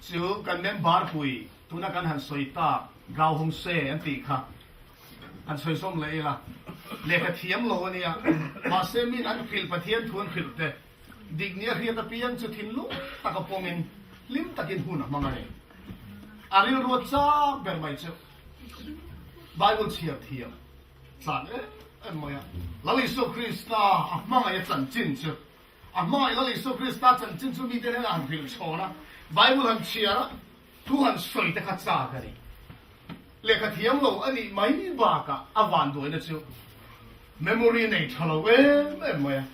Chu kan member pui tuna kan han sawi tak Gao Hong Se an tih kha han sawi sawm leh ila, lehkha thiam lo a nia, mahse min an hrilh Pathian thu an hrilh te dik nia hriat apiang chu thinlung taka pawngin hlim takin hun a hmang a ni. A rilru a chak ber mai chu Bible chhiar thiam chak em em mai a, Lal Isua Krista a hmangaih a chanchin chu A hmangaih Lal Isua Krista chanchin chu mite hnenah han hrilh chhawn a, Bible han chhiar a, thu han sawi te kha chak a ni. Lehkha thiam lo a nih mai bakah a vanduaina chu memory nei tha lo em em mai a,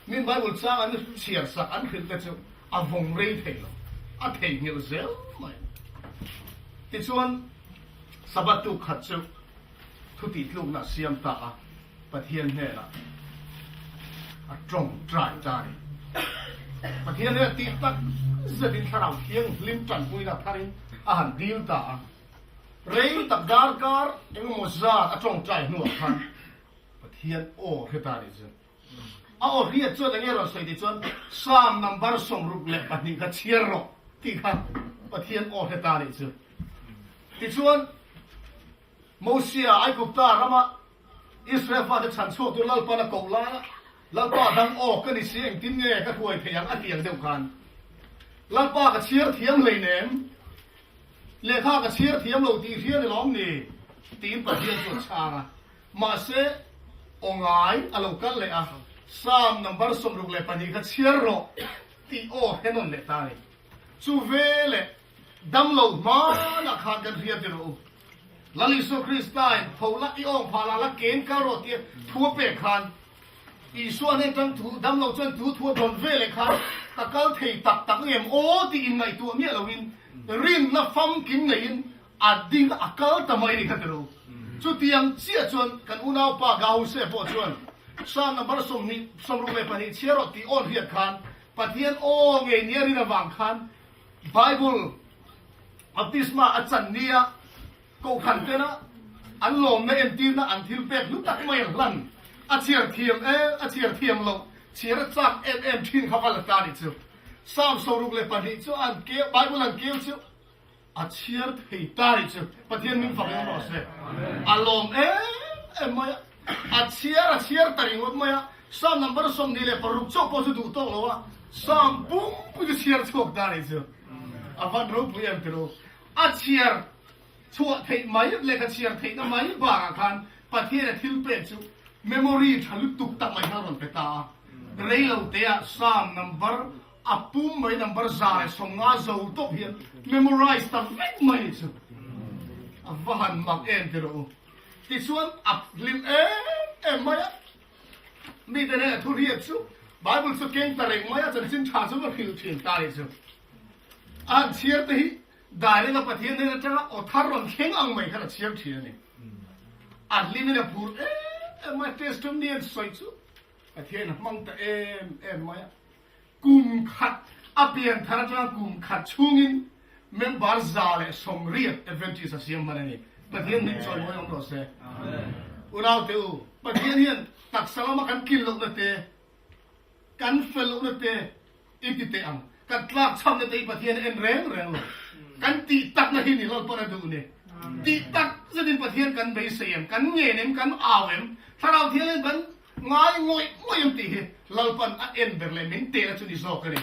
min Bible chang an chhiar sak an hrilh te chu a vawng rei thei lo, a theihnghilh zel mai. Tichuan, Sabbath tuk khat chu Thu tihtlukna a siam ta a, Pathian hnenah a tawngtai ta a ni. Pathian hnenah tih tak zetin Thlarau Thianghlim tanpuina tharin a han dil ta a. Rei tak darkar engemaw zat a tawngtai hnuah khan Pathian aw hre ta a nih chu. A aw hriat chuan enge rawn sawi tih chuan Psalm number 62 kha chhiar rawh tih kha Pathian aw hre ta a nih chu. Tichuan, Mosia Aigupta rama Israel fate chhan chhuak tur Lalpan a koh laia Lalpa dang aw ka ni si engtin nge ka hruai thei ang a ti ang deuh khan Lalpa ka chhiar thiam hleinem, lehkha ka chhiar thiam lo tih hria ni lawm ni tiin Pathian chu a chhang a. Mahse, aw ngai a lo kal leh a, Psalm number 62 kha chhiar rawh tih aw hre nawn leh ta a ni. Chu veleh Damlo hmanah khan kan hria ti rawh u. Lal Isua Kristain tho la i awng phah la la ken kal rawh tia thu a pek khan Isua hnen tang thu damlo chuan tu thu a dawn ve leh khan ka kal thei tak tak ngem aw tih in ngaihtuah miah loin rinna famkim neiin a ding a kal ta mai ni kha ti rawh u. Chutiang chiah chuan kan unaupa Gahuse pawh chuan Psalm number 20 62 chhiar rawh tih awn hriat khan Pathian aw ngei nia rin avang khan Bible baptisma a chan nia Kohhran tena an lawmna entirna an thil pek hlu tak mai an hlan. A chhiar thiam e, a chhiar thiam loh, chhiar a chak em em thin kha va la ta nih chu. Psalm 62 chu an keu, Bible an keu chu a chhiar thei ta nih chu. Pathian min fak eng rawh se. A lawm em em mai a, a chhiar a chhiar ta ringawt mai a, Psalm number 26 chauh pawh chu duh tawk lo a, Psalm pumpui chu chhiar chhuak ta nih chu. A van ropui em tiro. A chhiar chhuah theih mai lehkha chhiar theihna mai bakah khan Pathian a thil pek chu memory tha lutuk tak mai khan a rawn pe ta a. Rei lo teah Psalm number a pum mai number 150 zo tawp hian memorize ta vek mai nih chu. A va han mak em tiro u. Tichuan a hlim em em mai a. Mite nen a thu hriat chu Bible chu keng ta reng mai a, chanchin tha chu va hrilh thin ta nih chu. A han chhiar te hi direct a Pathian hnen atanga aw thar rawn thleng ang mai khan a chhiar thin a ni. A hlimin a phur em em mai a, testimony an sawi chu Pathian a hmang ta em em mai a. Kum khat a pian thar atanga kum khat chhungin member 180 Adventist a siam hman a ni. Pathian hming chawi mawi awm rawh se. Unaute u, Pathian hian taksa lama kan tlin lohna te, kan fel lohna te i ti teh ang. Kan tlak chhamna te hi Pathian a en reng reng lo. Kan tih takna hi ni Lalpan a duh ni. Tih tak zetin Pathian kan beisei em, kan ngen em, kan au em, Thlarau Thianghlim kan Ngai ngawih ngawih em tih hi Lalpan a en ber leh min teh na chu ni zawk a ni.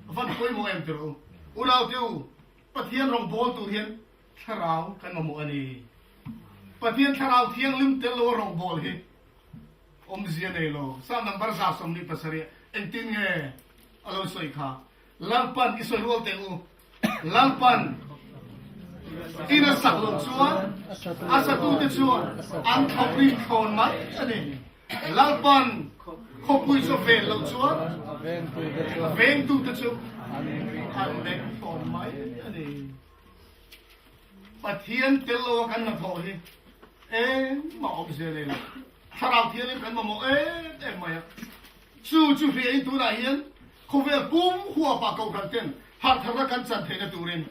Van pawimawh em tirh u. Unau te u, Pathian rawng bawl tur hian thlarau kan mamawh a ni. Pathian thlarau thianghlim tel lo a rawng bawl hi awmzia nei lo. Psalm number 127 engtin nge a lo sawi kha? Lalpan i sawi rual teh u. Lalpan in a sak loh chuan a satute chuan an thlawp rin thlawn mai a ni. Lalpan khawpui chu ven loh chuan a vengtute chu an meng thlawn mai a ni. Pathian tel loa kan hnathawh hi engmah awmzia nei lo. Thlarau Thianghlim kan mamawh em em mai a. Chu chu hriain tunah hian khawvel pum huapah kohhran ten harhtharna kan chan theihna turin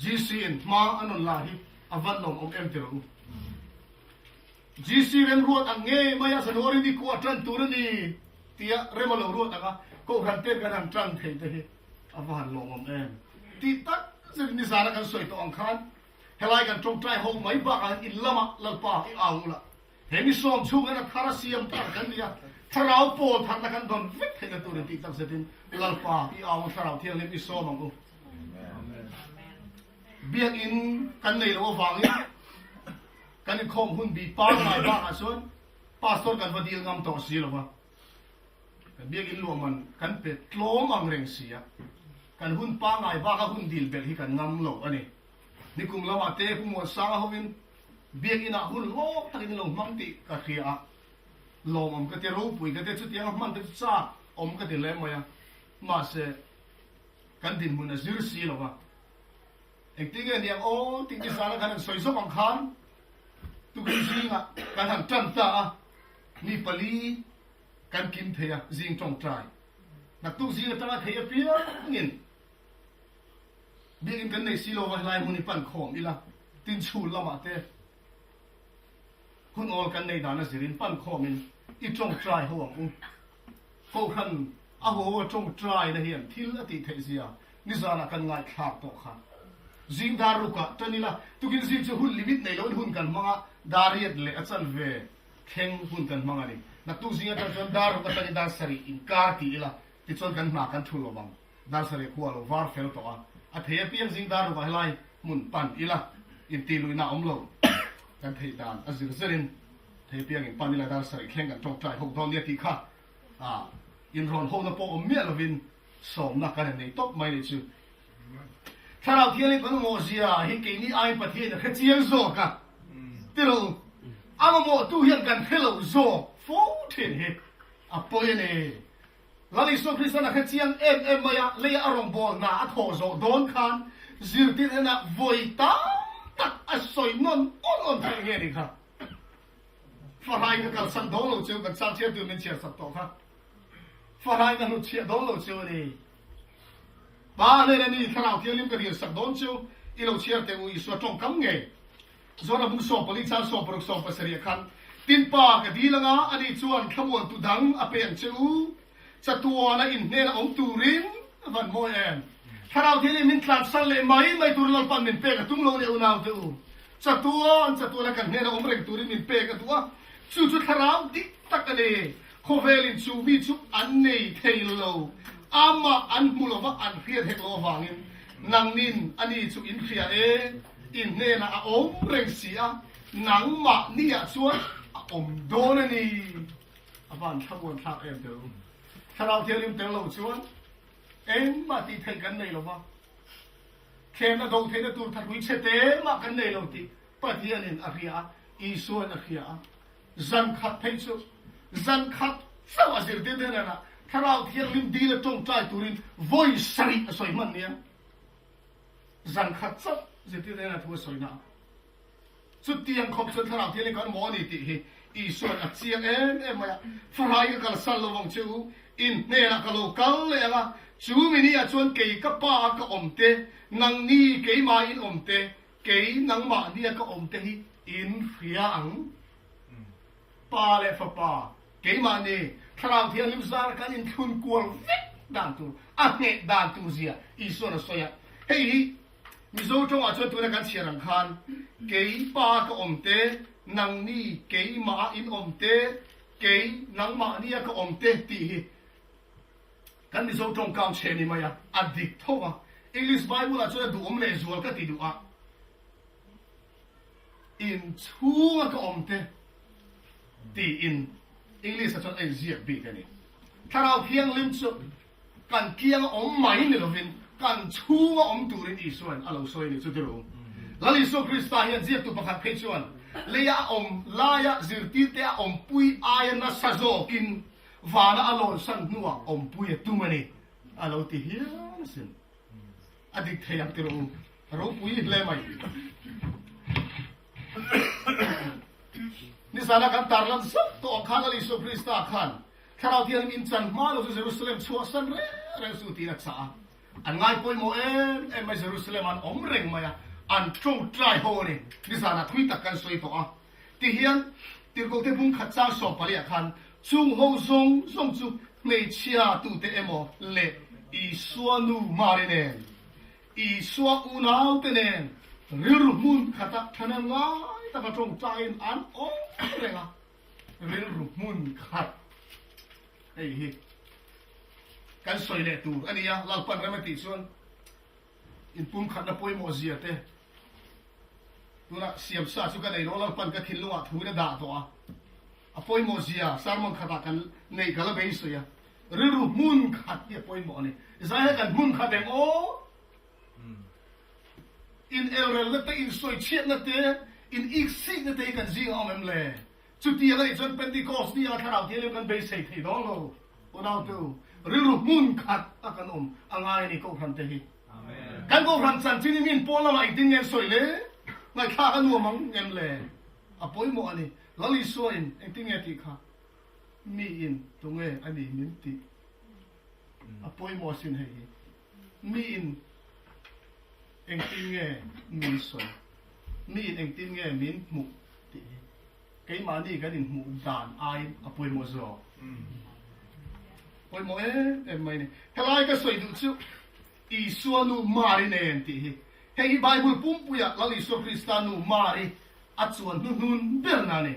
GC in hma a nawn la hi a van lawm awm em ti rawh u. GC remruat ang ngei mai a January ni kua tan tur a ni tia rem a lo ruat ang a, kohhran ten kan han tan thei te hi a va han lawmawm em. Tih tak zetin nizana kan sawi tawh ang khan helai kan tawngtai ho mai bakah hian in lamah Lalpa i au ula. He mi sawm chhung hian a thar a siam thar kan ni a, thlarau pawl tharna kan dawn vek theihna turin tih tak zetin Lalpa i au ang Thlarau Thianghlim i sawm ang u. Biakinn kan nei loh avangin kan inkhawm hun bi pangngai bakah chuan Pastor kan va dil ngam tawh si lo va, kan biakinn luah man kan pe tlawm ang reng si a, kan hun pangngai baka hun dil belh hi kan ngam lo a ni. Nikum lamah te Pu Muansanga hovin biakinn ah hun lawk takin in lo hmang tih ka hria a, lawmawm ka ti, ropui ka ti, chutianga hman te chu chak awm ka ti hle mai a, mahse kan dinhmun a zir si lo va. Engtin nge niang aw tih nizana kan han sawi zawk ang khan tukin zingah kan han tan ta a, mi pali kan kim thei a, zing tawngtai naktuk zing atanga thei apiangin biakinn kan nei si lo va helai hmun hi pan khawm ila tin chhul lamah te hun awl kan nei dan a zirin pan khawmin i tawngtai ho ang u. Kohhran a haw a tawngtai na hian thil a tih theih zia Nizanah kan ngaihthlak tawh kha. Zing dar rukah tan ila, tukin zing chu hun limit nei loin hun kan hmang a, dar riat leh a chanve thleng hun kan hmang a ni. Naktuk zing atang chuan dar ruk atangin dar sarih inkar ti ila, tichuan kan hna kan thu lo vang. Dar sarih khua a lo var fel tawh a, a thei apiang zing dar rukah helai hmun pan ila, intihluihna a awm lo. Kan theih dan a zir zerin thei apiang in pan ila dar sarih thleng kan tawngtai ho dawn nia tih kha inrawn hona pawh awm miah lovin Sawmna kan han nei tawp mai nih chu. Thlarau Thianghlim kan mamawhzia hi keini aiin Pathian a hre chiang zawk a, ti lo u. A mamawhtu hian kan hre lo zawk fo thin hi a pawi a ni. Lal Isua Krista'n a hre chiang em em mai a, leia a rawngbawlna a thawh zawh dawn khan zirtir hnenah vawi tam tak a sawi nawn awn awn theih nge ni kha. Fahraiin ka kalsan dawn lo chu kan chang chhiartu min chhiarsak tawh kha. Fahraiin ka hnutchhiah dawn lo chu a ni. Pa hnena ni Thlarau Thianghlim ka rilsak dawn chu i lo chhiar teh u Isua tawngkam ngei. Zawna bung 14 chang 16 17 khan tin Pa ka dil anga ani chuan thlamuantu dang a pe ang che u. Chatuana in hnena awm turin van mawi em. Thlarau Thianghlim min tlansan leh mai mai tur Lalpan min pek a tum lo leh unaute u. Chatuan chatuana kan hnena awm reng turin min pek a duh a, chu chu thlarau dik tak a ni. Khawvelin chu mi chu an nei thei lo, amah an hmu lo va, an hriat hek lo avangin nangnin ani chu in hria e, in hnenah a awm reng si a, nangmah niah chuan a awm dawn a ni. A van thlamuan thlak em tel u. Thlarau Thianghlim tel lo chuan engmah tih theih kan nei lo va, thlemna do theihna tur thahrui chhe te mah kan nei lo tih Pathianin a hria a, Isuain a hria a. Zan khat phei chu zan khat chauh a zirtir te hnenah Thlarau Thianghlim dil a tawngtai turin vawi sarih a sawi hman nia. Zan khat chauh zirtir te hnenah thu a sawi na a. Chutiang khawp chuan Thlarau Thianghlim kan maw a ni tih hi Isua'n a chiang em em mai a. Farai ka kalsan lo vang che u, in hnenah ka lo kal leh ang a, chu mi ni ah chuan kei ka pa a ka awm te, nangni keimah in awm te, Kei nangmahnia ka awm te hi in hria ang. Pa leh Fapa, keimahni Thlarau Thianghlim zara kan inthlun kual vek dan tur, a hneh dan tur zia Isua'n a sawi a. Hei hi Mizo tawngah chuan tuna kan chhiar ang khan, Kei Pa ka awm te, nangni keimah in awm te, kei nangmahnia ka awm te tih hi Kan Mizo tawngkam chhe ni mai a, a dik tho a. English Bible ah chuan a duhawm lehzual ka ti duh a. In chhunga ka awm te tiin English ah chuan a inziak bik a ni. Thlarau Thianghlim chu kan kianga awm mai ni lovin kan chhunga awm turin Isuain a lo sawi a ni chu tirh. Lal Isua Krista hian ziaktu pakhat phei chuan leia a awm laia zirtirte a awmpui aia nasa zawkin Vana a lawn san hnuah awmpui a tum a ni, a lo ti hial asin. A dik thei ang tirh u, a ropui hle mai. Nizana kan tarlan zauh tawh ang khan Lal Isua Krista khan Thlarau Thianghlim in chan hma lo chu Jerusalem chhuahsan reng reng suh tiin a chah a. An ngai pawimawh em em mai Jerusalem an awm reng mai a, an tawngtai ho a ni. Nizanah thui tak kan sawi tawh a. Ti hian Tirhkohte bung khat chang 14 ah khan chung ho zawng zawng chu hmeichhia tute emaw leh Isua nu Mari nen. Isua unaute nen rilru hmun khata thahnem ngai taka tawngtaiin an awm reng a, rilru hmun khat hei hi kan sawi leh tur a ni a, Lalpan rem a tih chuan inpumkhatna pawimawh zia te tunah siamsa chu ka nei lo, Lalpan ka thinlungah thuin a dah tawh a, a pawimawh zia sermon khatah kan neih ka la beisei a. Rilru hmun khat hi a pawimawh a ni. Zai hian kan hmun khat eng aw? In elrelna te, in sawichhiatna te, in iksikna te hi kan zing a awm em le? Chutiang a nih chuan Pentecost ni anga Thlarau Thianghlim kan beisei thei dawn lo. Unautu, rilru hmun khat a kan awm a ngai a ni Kohhran te hi. Kan Kohhran chanchin hi min pawn lamah engtin nge an sawi le? Ngaihthlak a nuam ang em le? A pawimawh a ni. Lal Isua in engtin nge tih kha? Mi in tunge a ni min tih a pawimawh asin hei hi. Mi in engtin nge min sawi, mi in engtin nge min hmuh tih hi keimahni kan inhmuh dan aiin a pawimawh zawk. Pawimawh em em mai a ni. Helai ka sawi duh chu Isua nu Mari nen tih hi. Hei hi Bible pumpuiah Lal Isua Krista nu Mari a chuan hnuhnun berna a ni.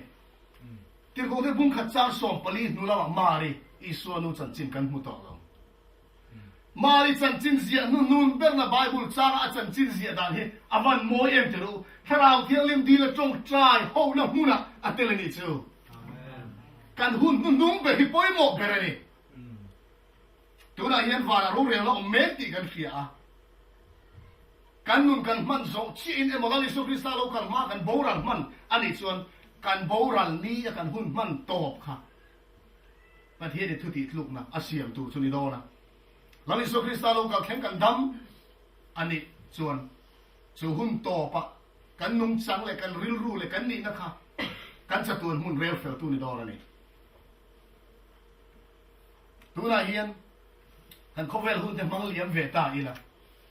Tirhkohte bungkhat chang 14 hnu lamah Mari, Isua nu chanchin kan hmu tawh lo. Mari chanchin ziah hnu nun berna Bible changa a chanchin ziah dan hi a van mawi em ti rawh u. Thlarau Thianghlim dila tawngtai hona hmunah a tel a nih chu. Kan hun hnuhnung ber hi pawimawh ber a ni. Tunah hian vanah rorelna awm mek tih kan hria a. Kan nun kan hman zawh chiahin emaw Lal Isua Krista lo kal hma kan boral hman a nih chuan kan boral ni a kan hun hman tawp kha Pathianin thu tih tlukna a siam tur chu ni dawn a. Lal Isua Krista lo kal thleng kan dam a nih chuan chu hun tawpah kan nungchang leh kan rilru leh kan nihna kha kan chatuan hmun rel feltu ni dawn a ni. Tunah hian kan khawvel hun te hmang liam ve ta ila.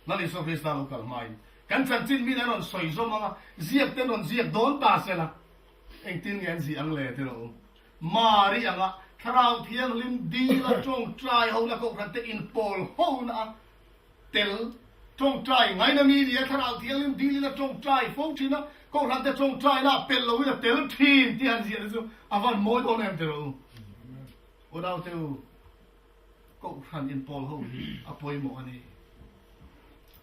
Lal Isua Krista lo kal hmain kan chanchin min an rawn sawi zawm ang a, ziak te an rawn ziak dawn ta sela, engtin nge an zih ang le ti rawh u. Mari anga Thlarau Thianghlim dila tawngtai hona kohhran te inpawl hona a tel tawngtai ngaina mi nia Thlarau Thianghlim dilin a tawngtai fo thin a, kohhran te tawngtaina a pelh loin a tel thin tih han ziah te chu a van mawi dawn em ti rawh u. Unaute u. Kohhran inpawl ho hi a pawimawh a ni.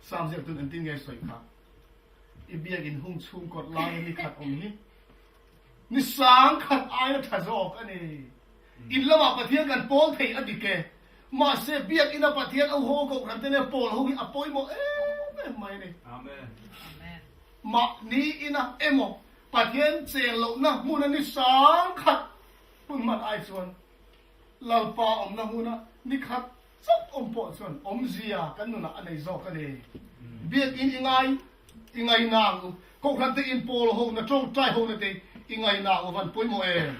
Sam ziak tun engtin nge sawi kha? I biak inhung chhung kawt laia ni khat awm hi ni sang khat aia tha zawk a ni. In lamah Pathian kan pawl thei a dik e. Mahse biak ina Pathian a haw kohhran te nen pawl ho hi a pawimawh em em mai a ni. Mahni ina emaw Pathian chen lohna hmuna ni sang khat hun hman ai chuan Lalpa awmna huna ni khat chauh awm pawh chuan awmzia kan nunah a nei zawk a ni. Biakinn i ngai i ngai nang u, Kohhran te inpawl ho na tawngtai ho na te i ngai nang u van pawimawh em?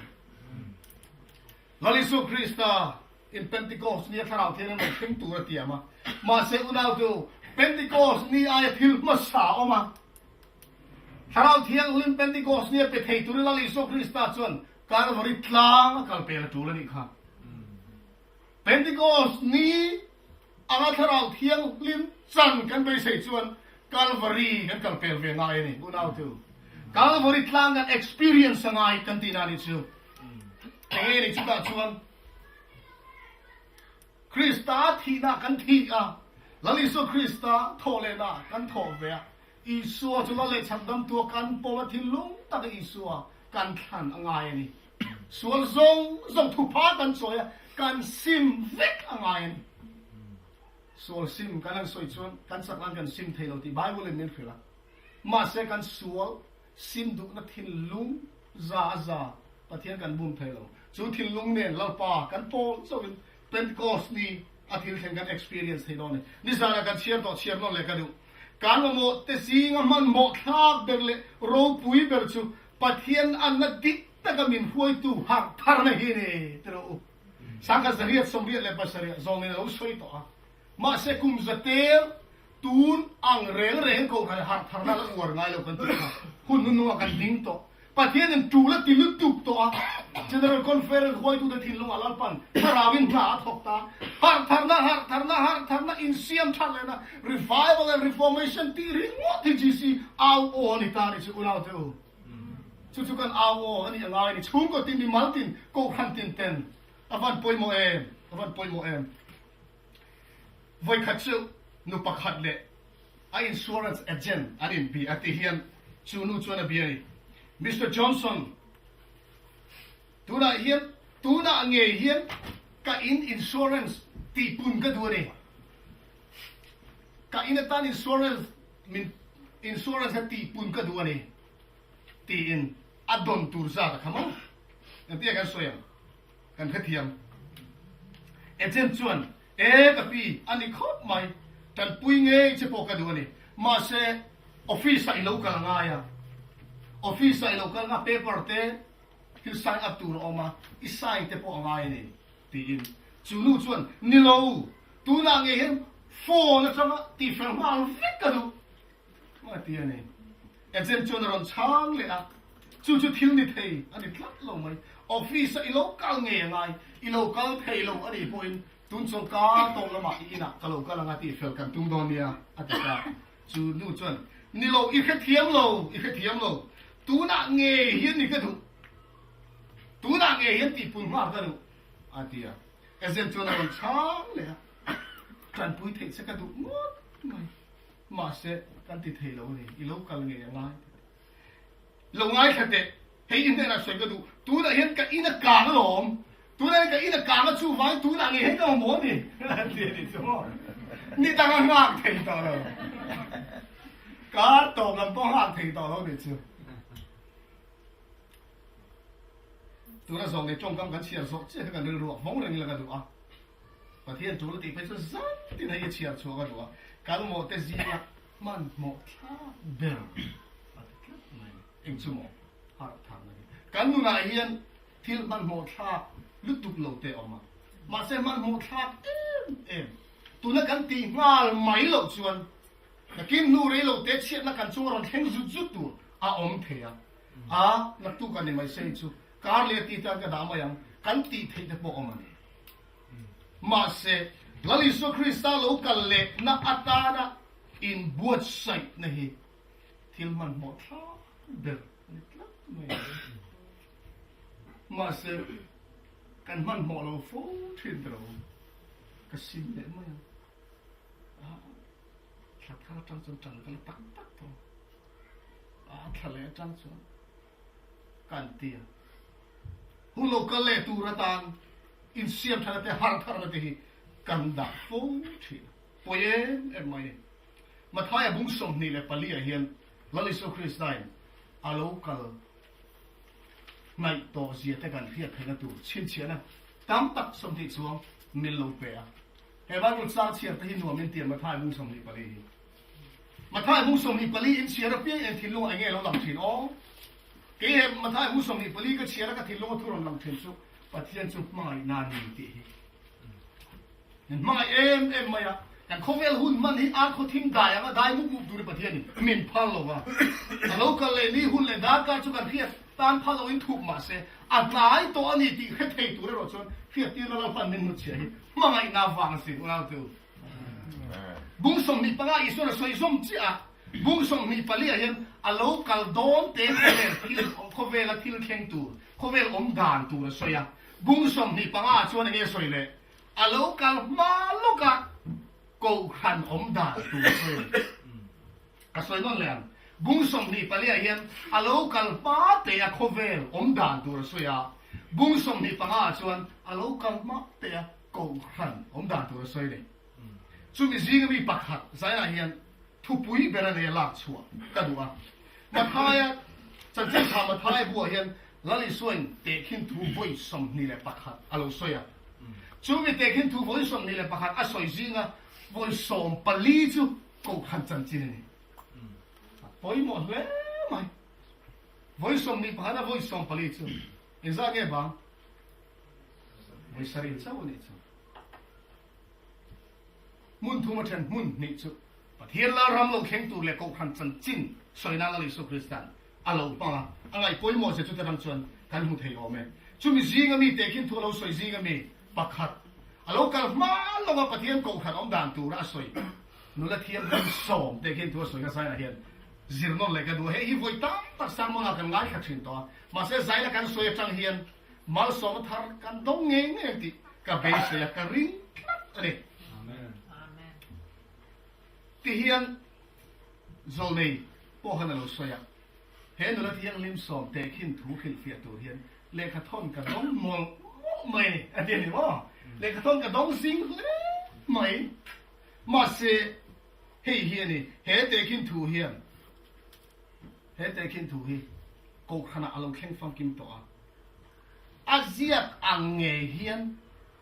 Lal Isua Krista in Pentecost ni a Thlarau Thianghlim rawn thleng tur a tiam a, mahse unau te u, Pentecost ni aia thil hmasa a awm a, Thlarau Thianghlim Pentecost ni a pe thei turin Lal Isua Krista chuan Kalvari tlang a kal pel a tul a nih kha. Pentecost ni anga Thlarau Thianghlim chan kan beisei chuan Kalvari kan kal pel ve ngai a ni, unau chu. Kalvari tlang kan experience a ngai kan tihna a nih chu. Enge ni chutah chuan Krista thihna kan thih a, Lal Isua Krista thawhlehna kan thawh ve a, Isua chu la leh chhandamtua kan pawm a thinlung taka Isua kan thlan a ngai a ni. Sual zawng zawng thupha kan chawi a, kan sim vek a ngai a ni. Sual sim kan han sawi chuan kan chak nan kan sim thei lo tih Bible in min hrilh a. Mahse kan sual sim duhna thinlung za a za Pathian kan bum thei lo. Chu thinlung nen Lalpa kan pawl chauhin Pentecost ni a thil thleng kan experience thei dawn a ni. Nizanah kan chhiar tawh chhiar nawn leh ka duh. Kan mamawh te zinga hmanhmawh thlak ber leh ropui ber chu Pathian anna dik taka min hruaitu harh tharna hi a ni ti rawh u. Sangkhat zariat 87 zawngin a lo sawi tawh a. Mahse kum zatel tun ang reng reng kohhran harh tharna la uar ngai lo kan tih kha hun hnuhnungah kan ding tawh. Pathianin tul a ti lutuk tawh a, General Conference huaitute thinlungah Lalpan thlarauin hna a thawk ta. Harhtharna, harhtharna, harhtharna, insiam that lehna, Revival and Reformation tih ringawt hi GC au aw a ni ta a nih chu unaute u. Chu chu kan au aw a nih a ngai a ni. Chhungkaw tin, mimal tin, kohhran tin ten a van pawimawh em, a van pawimawh em. Vawikhat chu nu pakhat leh a insurance agent an inbi a ti hian chu nu chuan a bia a ni. Mister Johnson, tunah hian, tunah ngei hian ka in insurance tihpun ka duh a ni. Ka in atan insurance min insurance a tihpun ka duh a ni tiin a dawn tur zat a kham ang. Engtia kan sawi ang? Kan hrethiam. Agent chuan, E ka pi, a ni khawp mai. Tanpui ngei che pawh ka duh a ni. Mahse, office-ah i lo kal a ngai a. Office-ah i lo kal nga paper te thil sign up tur a awm a, i sign te pawh a ngai a ni, tiin. Chu nu chuan, Ni lo, tunah ngei hian phone atanga tihfel nghal vek ka duh. A ti a ni. Agent chuan a rawn chhang leh a, Chu chu thil ni thei a ni tlat lo mai. Office-a i lo kal ngei a ngai, i lo kal thei lo a nih pawhin tun chuan ka tawng lamah i inah ka lo kal ang a tih fel kan tum dawn nia, a ti ta. Chu nu chuan, Ni lo, i hrethiam lo, i hrethiam lo. Tunah ngei hian ni ka duh. Tunah ngei hian tihpun nghal ka duh, a ti a. Agent chuan a rawn chhang leh a, Tanpui theih che ka duh ngawt mai. Mahse, kan ti thei lo a ni, i lo kal ngei a ngai ti teh. Lo ngaithla teh, hei i hnenah sawi ka duh, tunah hian ka in a kang alawm, tunah hian ka in a kang a chuvangin tunah ngei hian ka mamawh a ni, a ti a nih chu maw. Ni dang a nghak thei tawh lo. Kar tawp lam pawh a nghak thei tawh lo nih chu. Tuna zawng leh tawngkam kan chhiar zawh chiah kha kan rilru a vawng reng ila ka duh a. Pathian tul a tih phei chuan zan tin hei a chhiar chhuak a duh a, kal mawh te zinga hmanhmawh thlak ber a ti tlat mai a ni. Eng chu maw? Harh tharna hi. Kan nunah hian thil hmanhmawh thlak lutuk lo te a awm a, mahse hmanhmawh thlak em em tuna kan tih nghal mai loh chuan nakin hnu rei lo te chhiatna kan chunga rawn thleng zut zut tur a awm thei a, a naktuk a ni mai se hi chu kar leh tih tan ka dah mai ang kan tih theih te pawh awm a ni. Mahse, Lal Isua Krista lo kal lehna atana inbuatsaihna hi thil hmanhmawh thlak ber a ni tlat mai a. Mahse, kan hmanhmawh lo fo thin ta lo. Ka sim leh mai ang. A thla thar atang chuan tan ka la tak tak tawh. A thla leh atang chuan kan ti a. Hun lo kal leh tur atan insiam thana te, harh tharna te hi kan dah fo thin a. Pawi em em mai a ni. Mathaia bung 24 ah hian Lal Isua Kristain a lo kal hnaih tawh zia te kan hriat theihna tur chhinchhiahna tam tak 20 chuang min lo pe a. He Bible chang chhiar te hi nuam in tian Mathaia bung 24 hi. Mathai bung 24 in chhiar apiang eng thinlungah enge lo lang thin aw? Kei he Mathai bung 24 ka chhiar a ka thinlunga thu rawn lang thin chu Pathian chu hmangaihna a ni tih hi. Min hmangaih em em mai a, kan khawvel hun hman hi ar khaw thim dai anga dai mup mup turin Pathianin min phal lo va. A lo kal leh ni hun leh darkar chu kan hriat tan phal loin thup mah se a hnai tawh a ni tih hre thei tur erawh chuan hriattirna Lalpan min hnutchhiah hi hmangaihna vang a sin unaute u. Bung 25 Isuan a sawi zawm chiah a, bung 24 ah hian a lo kal dawn te khawvel thil, khawvela thil thleng tur, khawvel awm dan tur a sawi a. Bung 25 ah chuan enge a sawi leh? A lo kal hma lawka kohhran awm dan tur a sawi a ni. Ka sawi nawn leh ang. Bung 24 ah hian a lo kal hma te a khawvel awm dan tur a sawi a, bung 25 ah chuan a lo kal hma te a Kohhran awm dan tur a sawi nei. Chumi zinga mi pakhat zaiah hian thupui ber a nei a lak chhuah ka duh a. Mathaia, Chanchin Tha Mathaia buah hian Lal Isuain tehkhin thu vawi 21 a lo sawi a. Chumi tehkhin thu vawi 21 a sawi zinga vawi 14 chu Kohhran chanchin a ni. A pawimawh hle mai. Vawi 21 a vawi 14 chu engzah nge bang? Vawi sarih chauh a nih chu. Hmun thum a then hmun hnih chu Pathian Lalram lo thleng tur leh Kohhran chanchin sawi nan Lal Isua Krista'n a lo hmang a, a ngaih pawimawh zia chuta rang chuan kan hmu thei awm e. Chumi zinga mi tehkhin thu a lo sawi zinga mi pakhat a lo kal hma lova Pathian kohhran awm dan tura a sawi nula thianghlim sawm tehkhin thu a sawi kha Zaina hian zir nawn leh ka duh a, hei hi vawi tam tak sermon ah kan ngaithla thin tawh a, mahse Zaina kan sawi atang hian malsawmna thar kan dawng ngei ngei ang tih ka beisei a, ka ring tlat a ni. Ti hian Zawlnei pawh khan a lo sawi a, he nula thianghlim sawm tehkhin thu hrilhfiah tur hian lehkha thawn ka dawng mawlh mawlh mai a ni, a ti a ni maw? Lehkha thawn ka dawng zing hle mai. Mahse, hei hi a ni, he tehkhin thu hian, he tehkhin thu hi Kohhranah a lo thleng famkim tawh a, a ziak ang ngei hian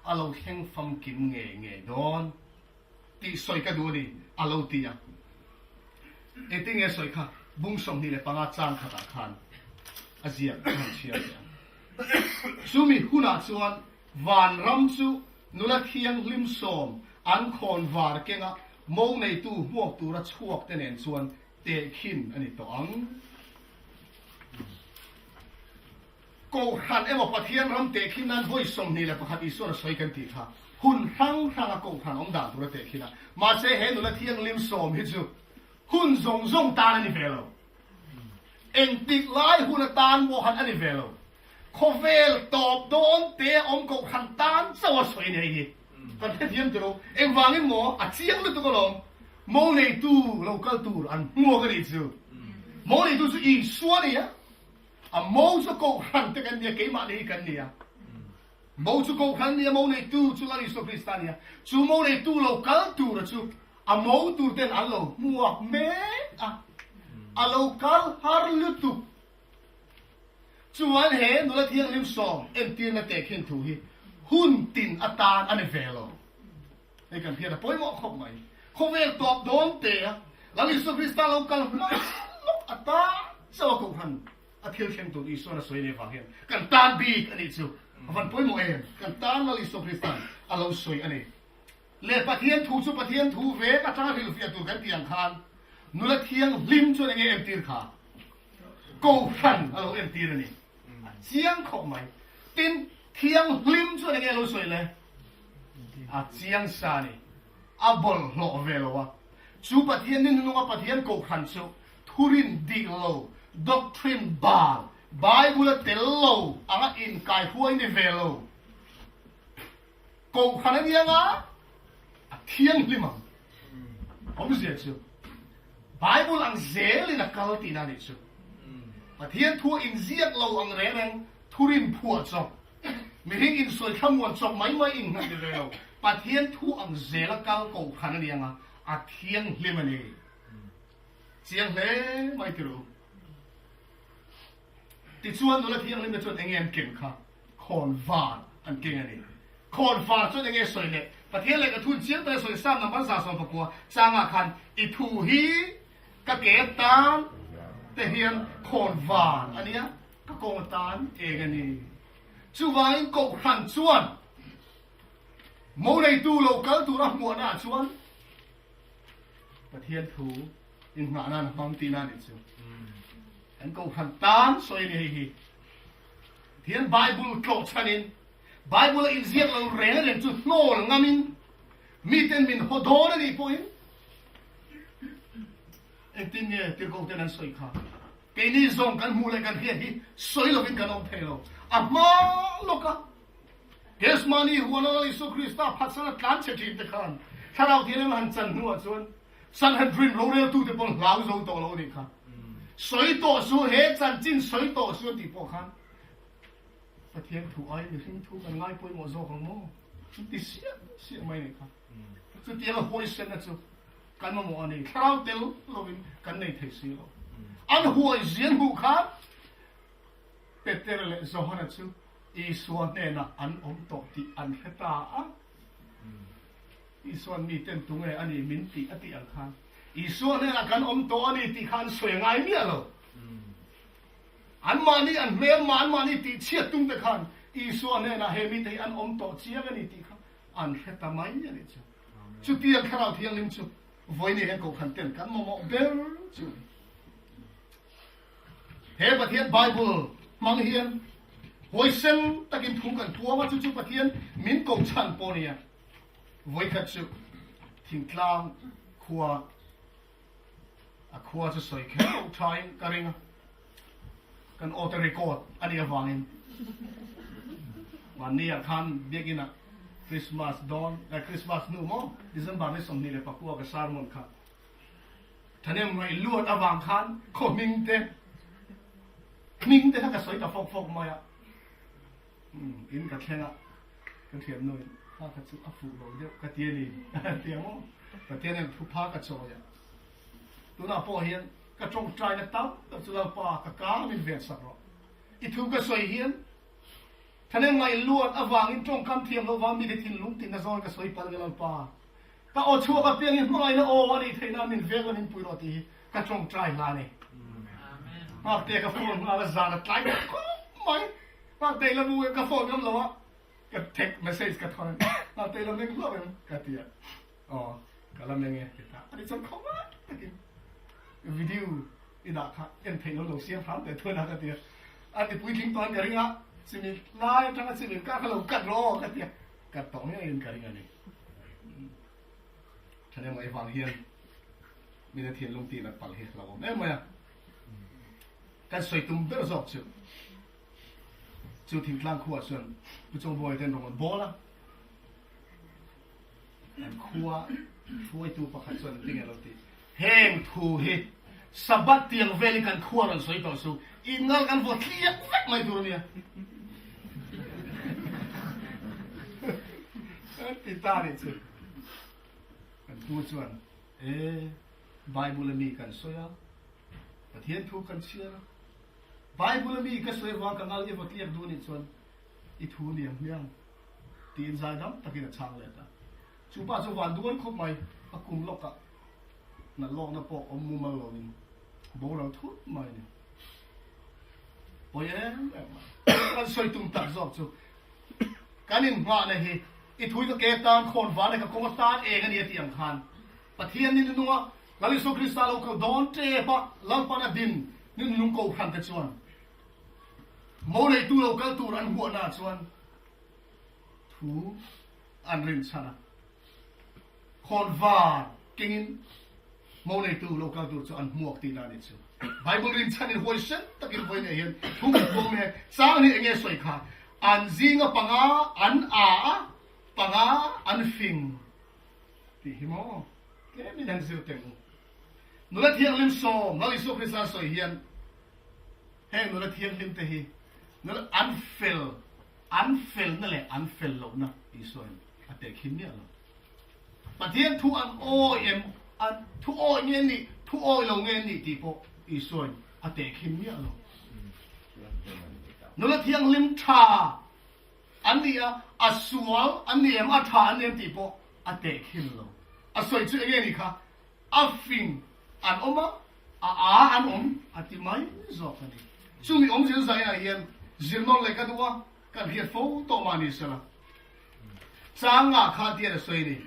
a lo thleng famkim ngei ngei dawn. Tih sawi ka duh a ni, a lo ti a. Engtin nge sawi kha bung 25 chang khatah khan a ziak a han chhiar teh ang. Chumi hunah chuan vanram chu nula thianghlim sawm an khawn var kenga mo neitu hmuak tura chhuak te nen chuan tehkhin a ni tawh ang. Kohhran emaw Pathian ram tehkhin nan vawi 21 Isuan a sawi kan tih kha hun hrang hranga kohhran awm dan tur a tehkhin a. Mahse he nula thianghlim sawm hi chu hun zawng zawng tan a ni ve lo. Engtik lai hun atan pawh khan a ni ve lo. Khawvel tawp dawn te awm kohhran tan chauh a sawi a ni hei hi. Kan hrethiam tiro. Engvangin maw a chiang lutuk alawm. Mo neitu lo kal tur an hmuak a nih chu. Mo neitu chu Isua a ni a. A mo chu Kohhran te kan nia, keimahni hi kan nia. Mo chu Kohhran nia, mo neitu chu Lal Isua Krista nia. Chu mo neitu lo kal tura chu a mo tur ten an lo hmuak mek a, a lo kal har lutuk. Chuan he nula thianghlim sawm entirna tehkhin thu hi hun tin atan a ni ve lo. Hei kan hriat a pawimawh khawp mai. Khawvel tawp dawn te a, Lal Isua Krista lo kal hma lawk a tan chauh a Kohhran a thil thleng tur Isuan a sawi nei vang hian kan tan bik a nih chu a van pawimawh em? Kan tan Lal Isua Krista'n a lo sawi a ni. Leh Pathian thu chu Pathian thu vek atanga hrilhfiah tur kan tih ang khan nula thianghlim chuan enge entir kha? Kohhran a lo entir a ni. A chiang khawp mai. Tin, thianghlim chuan enge lo sawi le? A chiang sa a ni. A bawlhhlawh ve lo a. Chu Pathian ni hnunga Pathian kohhran chu thurin dik lo, doctrine bal, Bible a tel lo anga inkaihuai ni ve lo. Kohhran a nia nga a thianghlim ang. Awmzia chu Bible ang zelin a kal tihna a nih chu. Pathian thu a inziak lo ang reng reng thurin phuah chawp, mihring insawi thlamuan chawp mai mai innghat ni ve lo. Pathian thu ang zela kal kohhran a nia nga a thianghlim a ni. Chiang hle mai ti ru. Tichuan nula thianghlimna chuan enge an ken kha? Khawnvar an keng a ni. Khawnvar chuan enge sawi leh? Pathian lehkha thun chiang taka sawi Psalm number 119 changah khan i thu hi ka ke atan te hian khawnvar a nia, ka kawng atan eng a ni. Chuvangin Kohhran chuan mo neitu lo kal tura hmuahnaah chuan Pathian thu inngah nan a hmang tihna a nih chu. Kan Kohhran tan sawi a ni hei hi. Pathian Bible tlawh chhanin, Bible a inziak lo reng reng chu hnawl ngamin, miten min haw dawn a nih pawhin, engtin nge tirhkohten an sawi kha? Keini zawng kan hmuh leh kan hriat hi sawi lovin kan awm thei lo. A hma lawka Gethsemane huana Lal Isua Krista phatsana tlan chhe thin te khan Thlarau Thianghlim han chan hnuah chuan Sanhedrin roreltute pawn hlau zo tawh lo a nih kha. Sawi tawh su, he chanchin sawi tawh su a tih pawh khan Pathian thu ai mihring thu kan ngai pawimawh zawk ang maw? Chu ti siah siah mai a nih kha. Chutiang a huaisenna chu kan mamawh a ni. Thlarau tel lovin kan nei thei si lo. An huai zian hmuh khan Peter leh Johana chu Isua hnenah an awm tawh tih an hre ta a. Isua'n miten tunge a ni min tih a tih ang khan Isua hnenah kan awm tawh a ni tih kha an sawi a ngai miah lo. Anmahni an hmelma, anmahni tih chhiat tum te khan Isua hnenah he mite hi an awm tawh chiang a ni tih kha an hre ta mai a nih chu. Chutiang Thlarau Thianghlim chu vawiin hian Kohhran ten kan mamawh ber chu a ni. He Pathian Bible hmang hian huaisen takin thu kan puang a, chu chu Pathian min ko chhan pawh a nia. Vawikhat chu thingtlang khua a khua chu sawi kher loh thain ka ring a, kan aw te record a nih avangin mahniah khan biakinah Christmas dawn eh Christmas hnu maw December ni 29 ka sermon kha Thahnem ngaih luat avang khan khaw hming te hming te kha ka sawi ta fawk fawk mai a, in ka thleng a, ka thiam nuin kha kha chu a fuh lo deuh ka ti a ni ti ang aw, Pathian hian thupha ka chawi a, tunah pawh hian ka tawngtaina tam tak chu Lalpa ka kang min ven sak rawh, i thu ka sawi hian thahnem ngaih luat avangin tawngkam thiam loh vang mite thinlung tihna zawn ka sawi palh nge Lalpa. Ka aw chhuak apiang hi hmangaihna aw a nih theih nan min vek la min pui rawh tih hi ka tawngtai hla a ni. Ngakte ka phone nghal a zan a tlai deuh khawp mai. Ngakte ila mu em ka phone ngam lo a ka text message ka thawn a Ngakte ila meng hlauh em ka ti a aw ka la meng e ti ta a ni chuan khawmai takin video i dah kha en theih lo lo siam hram teh thuan a ka ti a a ti puitling tawh in ka ring a chimi lai atanga chimi kar kha lo cut rawh aw ka ti a cut tawh ngeiin ka ring a ni. Thahnem ngaih vang hian mite thinlung tih nat palh hi lo awm em mai a. Kan sawi tum ber zawk chu chu thingtlang khuaah chuan Pu Chawngbawi ten rawn bawl a, an khua hruaitu pakhat chuan engtin nge lo ti, Heng thu hi Sabbath tiang velin kan khua rawn sawi tawh su, inngal kan vaw tliak vek mai tur a nia. Kan ti ta nih chu. Kan pu chuan, E, Bible a mi kan sawi a, Pathian thu kan chhiar a, Bible a mi ka sawi avang ka ngal i vaw tliak duh nih chuan i thu ni ang hmiang, tiin zaidam takin a chhang let a. Chu pa chu van duai khawp mai, a kum lawkah nalh lawkna pawh awm mumal loin boral thut mai a ni. Pawi em em mai. Kan sawi tum tak zawk chu kan inhngahna hi i thui ka ke tan khawn van e ka kawng atan eng a ni a tih ang khan Pathian ni nunga Lal Isua Krista lo kal dawn tep a Lalpan a din ni nunung kohhran te chuan mo neitu lo kal tur an huahna ah chuan thu an rinchhan a, khawn var kengin mo neitu lo kal tur chu an hmuak tihna a ni chu. Bible rinchhanin huaisen takin vawi nei hian thu kan puang mai a, chang hi enge sawi kha, an zinga panga an a a, panga an fing tih hi maw tlemin han zir teng u. Nula thianghlim sawm Lal Isua Krista sawi hian heng nula thianghlim te hi nula an fel An felna leh an fel lohna Isuain a tehkhin miah lo. Pathian thu an awi em, an thu awi nge nih, thu awi lo nge nih tih pawh Isuain a tehkhin miah lo. Nula thianghlim tha an ni a, a sual an ni em, a tha an ni em tih pawh a tehkhin lo. A sawi chu enge nih kha? A fing an awm a, a aa an awm a ti mai zawk a ni. Chumi awmzia zainah hian zirnawn leh ka duh a, kan hriat fo tawh mah ni sela. Changa kha tian a sawi a ni.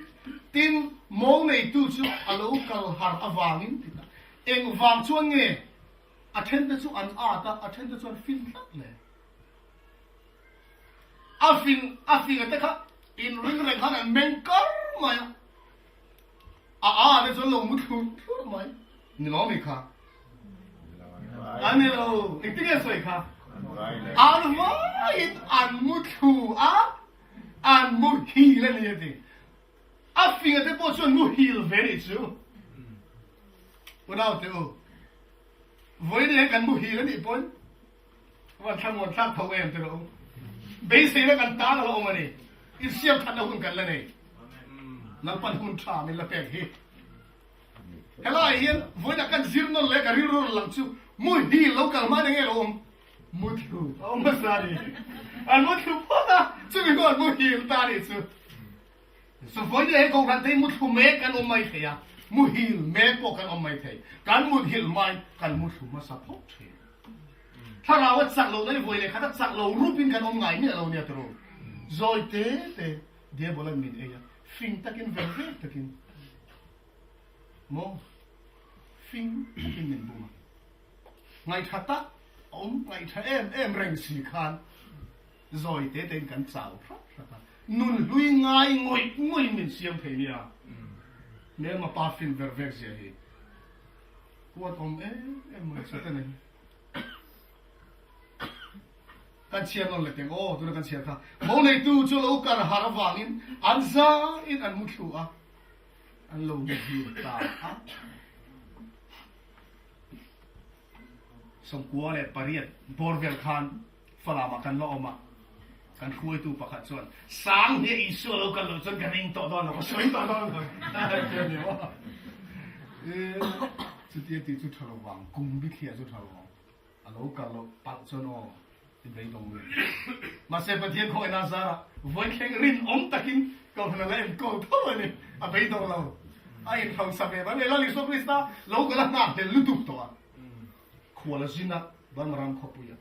Tin, mo neitu chu a lo kal har avangin ti ta. Engvang chuan nge a thente chu an at a, a thente chuan fin tlat le? A fing, a finga te kha inring reng khan an meng kar mai a. A a te chuan lo mu thlur thlur mai. Ni lo mi kha? A ni lo. Engtin nge sawi kha? An vaiin an mu thlu a, an mu hil a ni a ti. A finga te pawh chuan mu hil ve nih chu. Unau te u, vawiin hian kan mu hil a nih pawn van thlamuan thlak tho em te rawh u. Beiseina kan tan a la awm a ni. Insiam thatna hun kan la nei. Lalpan hun tha min la pek hi. Helai hian vawiinah kan zir nawn leh ka rilru rawn lang chu muhil lo kal hma enge lo awm? Muthlu a awm hmasa a ni. An muthlu phawt a, chumi hnuah an muhil ta a nih chu. So vawiinah hian Kohhran te hi muthlu mek kan awm mai thei a, muhil mek pawh kan awm mai thei. Kan muthilh hmain kan muthlu hmasa phawt thin. Thlarau a chak lohna hi vawi leh khat a chak lo rupin kan awm ngai miah lo nia tiraw. Zawi te te Diabolan min ei a, fing takin ver vek takin maw fing takin min bum a. Ngaihṭha tak. Awm ngaihṭha em em reng si khan zawi te tein kan chau hrat hrat a, nun hlui ngai ngawih ngawih min siam thei nia. Hmelma pa fin ver vek zia hi huat awm em em mai chu te nei. Kan chhiar nawn leh teng aw, tuna kan chhiar kha. Mo neitu chu lo kar har avangin an zaiin an mu thlu a, an lo muhil ta a. 98 bawr vel khan Falamah kan la awm a, kan hruaitu pakhat chuan, Sang hi Isua lo kal loh chuan ka ring tawh dawn lo, ka sawi tawh dawn lo ti a ni maw? E, chutia tih chu tha lo vang, kum bithliah chu tha lo vang, a lo kal loh palh chuan aw i beidawng lui. Mahse Pathian khawngaihna zarah vawithleng rinawm takin Kohhran a la enkawl tho a ni, a beidawng lo, a inhausa ve mai mai. Lal Isua Krista lo kal a nghakhlel lutuk tawh a. Khual a zin a, Bangram khawpuia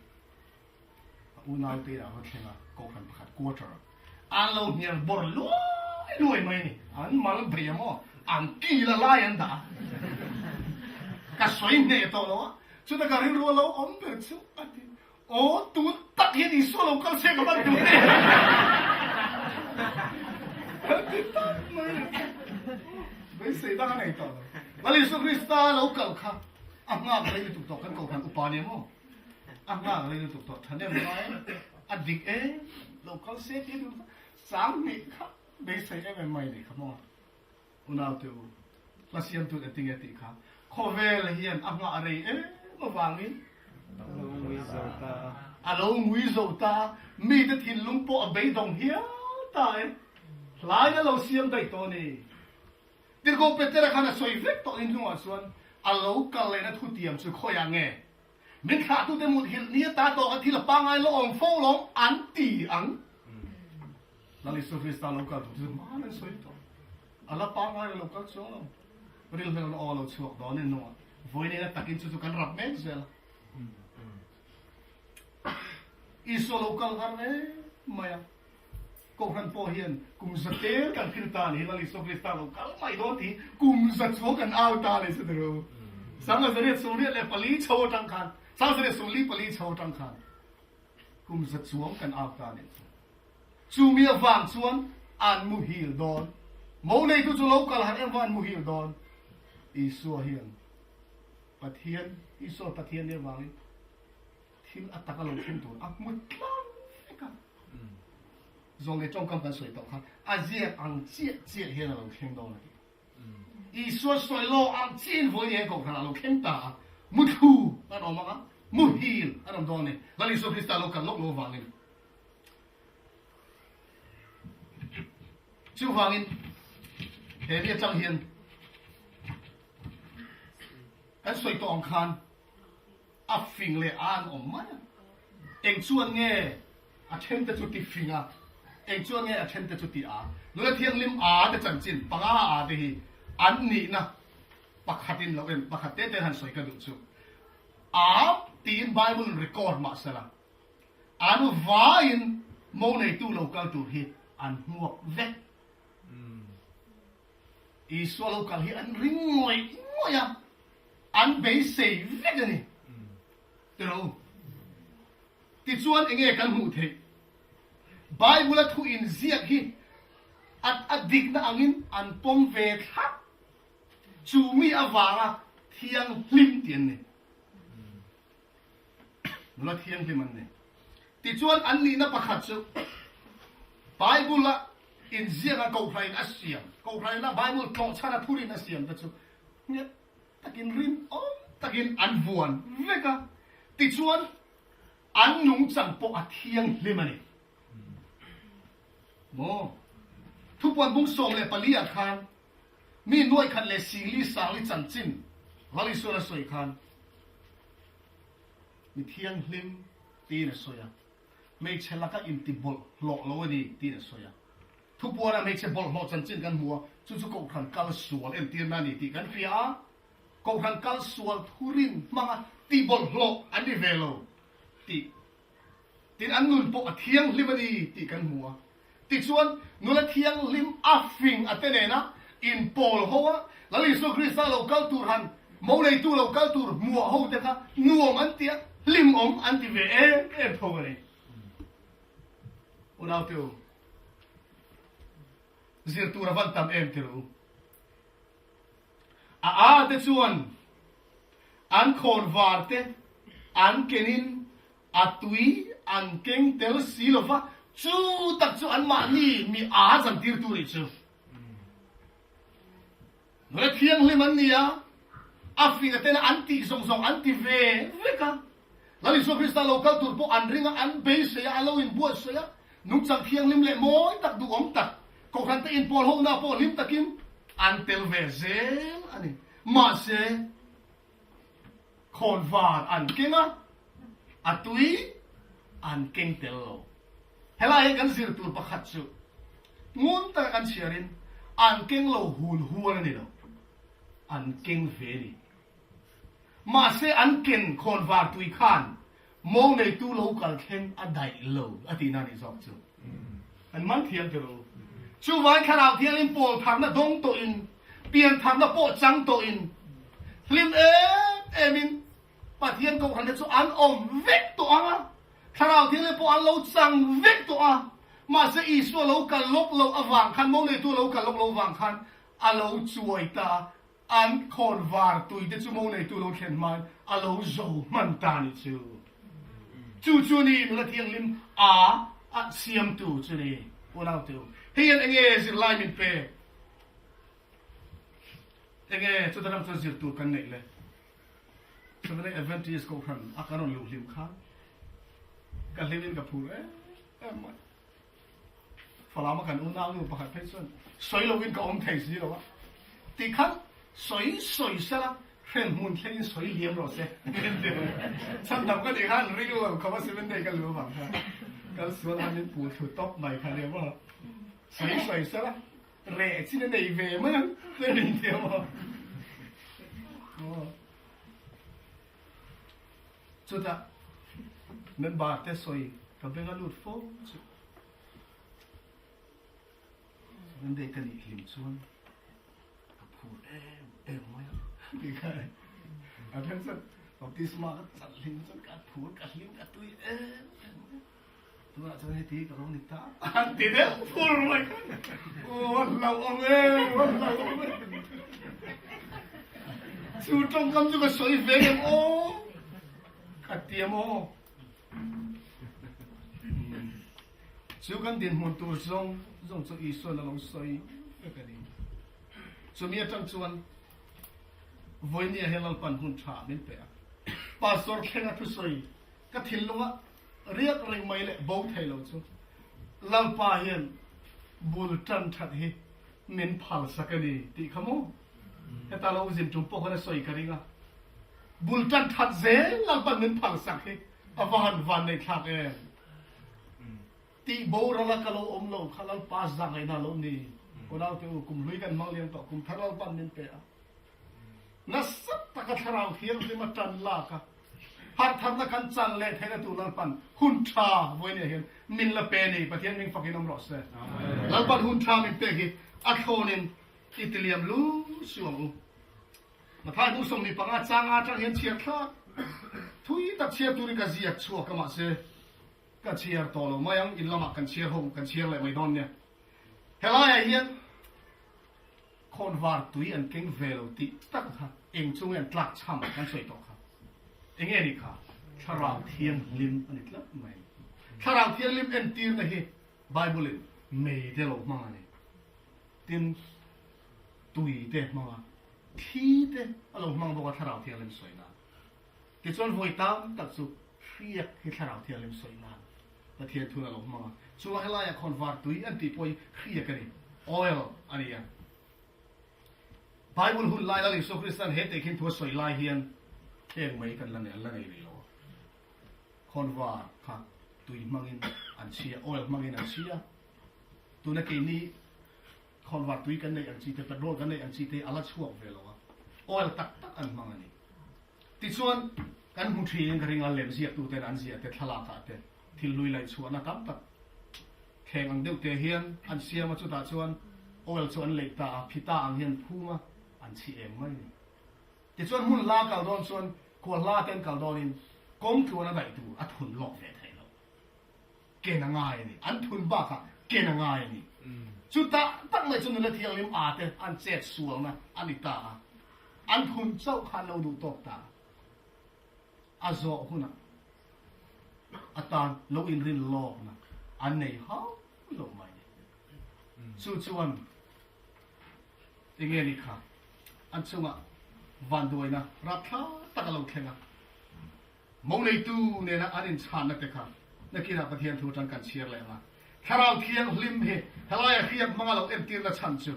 a unaute a va thleng a, Kohhran pakhat quarter an lo hnial bawr luai luai mai a ni. An mal bei a maw? An kil a lai an dah a, ka sawi hneh tawh lo a, chuta ka rilru a lo awm ber chu a ti. Aw, tun tak hian Isua lo kal se ka van duh e. Ka ti tak mai a. Beisei dang a nei tawh lo. Lal Isua Krista lo kal kha a nghak rei lutuk tawh kan kohhran upa nia maw? A nghak rei lutuk tawh thahnem ngai a dik e lo kal se tih duh kha 2000 kha beisei em em mai ni kha maw? Unaute u, hla siamtu eng tinge tih kha khawvel hian a nghah rei em avangin A lo ngui zo ta a. A lo ngui zo ta a, mite thinlung pawh a beidawng hial ta e. Hlain a lo siam daih tawh a ni. Tirhkoh Petera khan a sawi vek tawh in hnungah chuan a lo kal lehna thutiam chu khawiah nge? Min thlahtute muthilh ni ata tawka thil a pangngai la awm fo lawm an ti ang. Lal Isua Krista lo kal tur chu hmaan an sawi tawh. A la pangngai la lo kal chuang lo. Rilhlel na aw lo chhuak dawn in hnungah vawiin a takin chu chu kan rap mek zel a. Isua lo kal har em mai a. Kohhran pawh hian kum za tel kan thil ta a ni hi, Lal Isua Krista lo kal mai dawn tih kum za chuang kan au ta a ni chu ru. 1984 chho atang khan, 1944 chho atang khan kum za chuang kan au ta a ni chu. Chumi avang chuan an muhil dawn. Mo neitu chu lo kal har em vang an muhil dawn. Isua hian Pathian, Isua Pathian nih avangin Thil a tak a lo thleng tur a hmu tlang vek a. Zawng leh tawngkam kan sawi tawh kha a ziak ang chiah chiah hian a lo thleng dawn a ti. Isua sawi law ang chiahin vawi eng kohhran a lo thleng ta a, muthlu an awm ang a, muhil an awm dawn a ni. Lal Isua Krista lo kal lawk lo avangin. Chuvangin he mi atang hian kan sawi tawh ang khan A fing leh a an awm mai a. Eng chuan nge a then te chu ti fing a, eng chuan nge a then te chu ti a? Nula Thianghlim a te chanchin panga a te hi an nihna pakhatin loh em, pakhat te te han sawi ka duh chu. A tiin Bible in record mah sela, an vaiin mo neitu lo kal tur hi an hmuak vek. Isua lo kal hi an ring ngawih ngawih a, an beisei vek a ni. Tilo. Tichuan enge kan hmuh theih? Bible-a thu inziak hi a a dikna angin an pawm ve thlap. Chu mi avanga thianghlim tih an ni. Nula thianghlim an ni. Tichuan an nihna pakhat chu Bible-a inziaka Kohhrain a siam, Kohhraina Bible tlawhchhana thurin a siam te chu nghet takin rinawm takin an vuan vek a. Tichuan an nungchang pawh a thianghlim a ni. Maw? Thupuan bung 14 ah khan mi nuaikhat leh singli sangli chanchin Lal Isuan a sawi khan, Mi thianghlim tiin a sawi a, hmeichhe laka inti bawlhhlawh lo a ni tiin a sawi a. Thupuana hmeichhe bawlhhlawh chanchin kan hmu a, chu chu Kohhran kal sual entirna a ni tih kan hria a. Kohhran kal sual thurin hmanga ti bawlhhlawh an ni ve lo tih Tin, an nun pawh a thianghlim a ni tih kan hmu a. Tichuan, nula thianghlim a fing a te nena inpawl ho a, Lal Isua Krista lo kal tur han, mo neitu lo kal tur hmuah ho te kha nuam an ti a. Hlimawm an ti ve em em tho a ni. Unaute u, zir tur a van tam em tir u. A a te chuan an khawn var te an kenin a tui an keng tel si lo va, chu tak chu anmahni mi a zantirtu nih chu. Nula thianghlim an ni a, a fing a tena an tih zawng zawng an ti ve vek a. Lal Isua Krista lo kal tur pawh an ring a, an beisei a, an lo inbuatsaih a. Nungchang thianghlim leh mawi tak duhawm tak, Kohhran te inpawl hona pawh hlim takin an tel ve zel a ni. Mahse, khawnvar an keng a, a tui an keng tel lo. Helai hi kan zir tur pakhat chu ngun taka kan chhiarin an keng lo hul hual a ni lo, an keng ve a ni. Mahse an ken khawnvar tui khan mawng neitu lo kal thleng a daih lo a tihna a nih zawk chu. An man thiam tir u. Chuvangin thlarau thiangin pawl tharna dawng tawhin, pian tharna pawh chang tawhin, hlim em emin Pathian kohhran te chu an awm vek tawh ang a, Thlarau Thianghlim pawh an lo chang vek tawh a, mahse Isua lo kal lawk loh avang khan, mo neitu lo kal lawk loh avang khan a lo chuai ta a, an khawn var tui te chu mo neitu lo thlen hmain a lo zo hman ta a nih chu. Chu chu ni Nula Thianghlim a a siamtu chu ni unaute u. Hei hian enge zirlai min pek? Enge chuta ram chuan zir tur kan neih le? Seventh-day Adventist Kohhran a kan rawn luh hlim khan ka hlimin ka phur em em mai. Falam a kan unau nu pakhat phei chuan sawi loin ka awm thei si lo a, ti khan sawi sawi sela hren hmun thlengin sawi liam rawh se. Chhan dam ka tih khan ring lo khawp a Seventh-day ka luh avang khan kal sual a min puh thlu tawp mai kha nia maw. Sawi sawi sela Reh chin a nei ve mai ang ka rin thiam a. Chutah member te sawi ka beng a lut fo chu. Sunday ka nih hlim chuan ka phur em em mai a. Ti kha a then chuan baptisma ka chalh hlim chuan ka phur ka hlim ka tui em em mai a. Tunah chuan heti ka lo ni ta an ti deuh fur mai kha. Aw a hlauhawm e, a hlauhawm e. Chu tawngkam chu ka sawi ve em aw, ka ti em aw. Chu kan dinhmun tur zawng zawng chu Isuan a lo sawi vek a ni. Chumi atang chuan vawinia hian Lalpan hun tha min pe a. Pastor thlenga thusawi ka thinlunga Riak reng mai leh bo thei lo chu Lalpa hian bul tan that hi min phal sak a ni tih kha maw? Heta lo zin tum pawh khan a sawi ka ring a, bul tan that zel Lalpa'n min phal sak hi a va han van nei thlak em? Tih boral a ka lo awm lo kha Lalpa zahngaihna a lo ni. Unaute u, kum hlui kan hmang liam tawh, kum thar Lalpa'n min pe a. Nasa taka thlarau thianghlim a tan lak a, harhtharna kan chan leh theihna tur Lalpan hun tha vawinia hian min la pe ni. Pathian ming fakin awm rawh se. Lalpan hun tha min pek hi a thlawnin i tiliam lu su ang u. Mathai bu 15 changa atang hian chhiar thlak thui tak chhiar turin ka ziak chhuak a, mahse ka chhiar tawh lo mai ang, in lamah kan chhiar ho kan chhiar leh mai dawn nia. Helaiah hian Khawnvar tui an keng ve lo tih tak kha eng chu nge an tlak chham kan sawi tawh kha. Enge ni kha? Thlarau Thianghlim a ni tlat mai. Thlarau Thianghlim entirna hi Bible in mei te lo hmang a ni. Tin, tui te hmang a, thi te a lo hmang bawk a Thlarau Thianghlim sawi nan. Tichuan vawi tam tak chu hriak hi Thlarau Thianghlim sawi nan Pathian thun a lo hmang a. Chuvang helaiah khawnvar tui an tih pawh hi hriak a ni, oil a ni a. Bible hun lai Lal Isua Krista'n he tehkhin thu a sawi lai hian heng mai kan la nei, an la nei rih lo a. Khawnvar kha tui hmangin an chhi a, oil hmangin an chhi a. Tuna keini khawnvar tui kan neih ang chi te, petrol kan neih ang chi te hi a la chhuak ve lo a. Oil tak tak an hmang a ni. Tichuan, kan hmu thin ka ring a, lemziaktuten an ziah te, thlalakah te, thil hlui laih chhuahna tam tak thleng ang deuh te hian an siam a, chutah chuan oil chu an leih ta a, phita ang hian phum a, an chhi eng mai a ni. Tichuan hmun hla kal dawn chuan khual hla te an kal dawnin. Kawng tluan a daih tur a thun lawk ve theih loh. Ken a ngai a ni. An thun bakah ken a ngai a ni. Chutah tak mai chu nula thianghlim a te an chet sualna a ni ta a. An thun chauh kha an lo duh tawk ta a. A zawh hunah atan lo inrin lawkna an nei hauh lo mai a ni. Chu chuan enge ni kha an chungah vanduaina rapthlak tak a lo thleng a. Mo neitu nena an inchhanna te kha nakinah Pathian thu atang kan chhiar leh ang a. Thlarau Thianghlim hi helaia hriak hmanga lo entirna chhan chu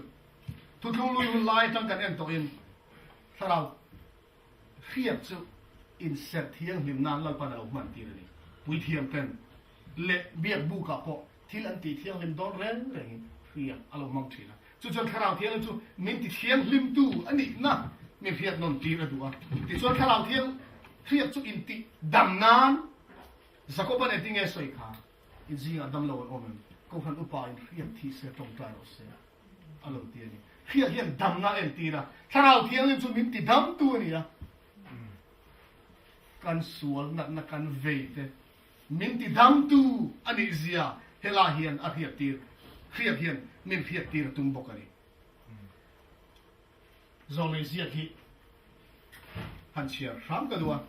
thuthlung lui hun lai atang kan en tawhin Thlarau hriak chu inserh thianghlim nan Lalpan a lo hman tir a ni. Puithiam ten leh biak bukah pawh thil an tih thianghlim dawn reng rengin hriak a lo hmang thin a. Chu chuan Thlarau Thianghlim chu min ti thianghlimtu a nihna min hriat nawn tir a duh a. Tichuan Thlarau Thiang hriak chu intih dam nan Jakoban engtin nge sawi kha? In zingah dam lo an awm em? Kohhran upa in hriak thi se tawngtai rawh se a lo ti a ni. Hriak hian damna a entir a, Thlarau Thianghlim chu min ti damtu a ni a. Kan sual natna kan vei te Min ti damtu a nih zia helai hian a hriat tir, hriat hian min hriat tir a tum bawk a ni. Zawlnei ziak hi han chhiar hram ka duh a,